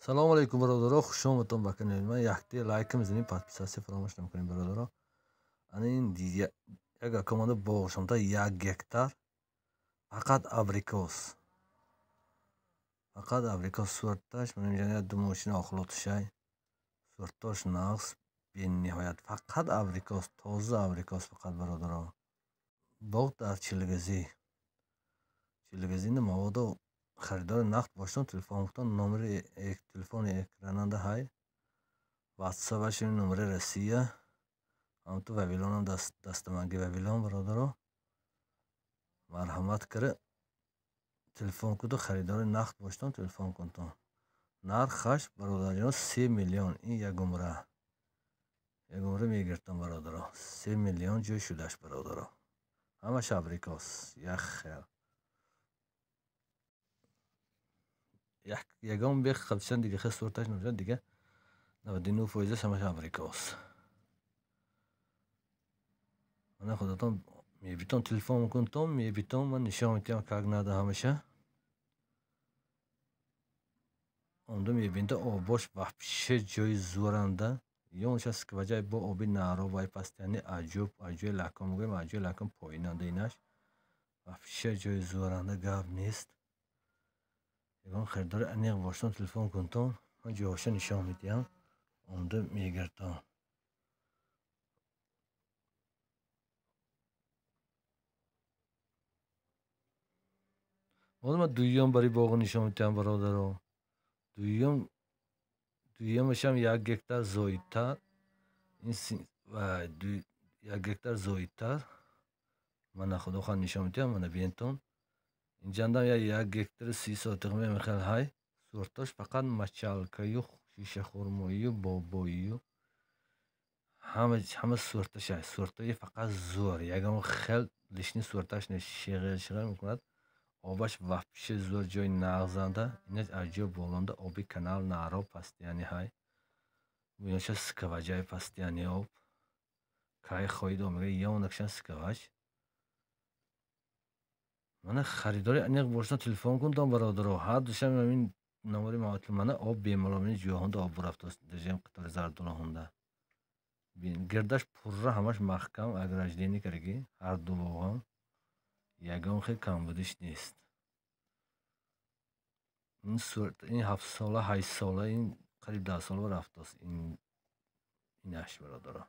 Салом алейкум бародаро, хуш омадтон ба канали ман. Якте лайк мезанем, подписаться фаромӯш намекунем бародаро. Ана ин як акоманда боғшамта 1 гектар фақат абрикос. Фақат абрикос сурташ, ман инҷа ду мошина охлотшай. Суртош нағз бениҳоят. Фақат абрикос, тоза абрикос фақат бародаро. Боғ дар Чилгазӣ. Чилгазини маводо харидори нақд бошад, телефон кунед, номери телефони экрананда ҳай. Ватсапаш номери Россия. Ҳамту Вавилонам дастаманги Вавилон бародаро. Марҳамат кара телефон куду харидори нақд бошад, телефон кунед. Нархаш бародарҷон 3 миллион. Ин як умра. Як умра мегиртам бародаро. 3 миллион ҷой шудаш бародаро. Ҳамаш абрикос. Як хел. Ягон бех қабчан дига хел сурташ намешавад, дига 99% ҳамаш абрикос. Мана худатон мебитон телефон кунтон, мебитон ман нишон медиҳам как надо ҳамаша. Онда мебинда обош вообще ҷои зӯранда. Ёнша скваҷай бо оби наробай пастяни аҷуб, аҷӯи лаком мегӯем, аҷӯи лаком поинанда инаш. Вообще ҷои зӯранда гап нест. Ягон харидори аниқ бошад, телефон кунтон, ман ҷоҳоша нишон медиҳам, онда мегиртон. Боз ман дуюм бари боғ нишон медиҳам бародаро. Дуюмашам 1 гектар зоидтар. Ин ва 1 гектар зоидтар. Мана худо хоҳад нишон медиҳам, мана бинтон. Инҷандам 1 гектар 30 сотиқ мехел ҳай. Суртош фақат мачалкаю, шишахурмоию, бобоию. Ҳама сурташ ҳай. Суртои фақат зӯр. Ягон хел лишни сурташ не шиғил шиғил мекунад. Обаш вообще зӯр ҷои нағзанда. Инаш аҷоиб болонда оби канал наро пастияни ҳай. Буёнша скаваҷай пастияни об. Кай хоҳид омега ёнакшан скаваҷ. Мана харидори аниқ бошад, телефон кунтон бародаро. Ҳар душанбе ҳамин номери маватил мана об бемалол мени ҷӯяҳонда об бурафтааст. Дажем қатори зардулоҳонда. Гирдаш пурра ҳамаш маҳкам ограждение кардаги ҳар ду боғам. Ягон хел камбудиш нест. Ин сурат, ин 7 сола, 8 сола, ин қариб 10 сола рафтааст. Ин инаш бародаро.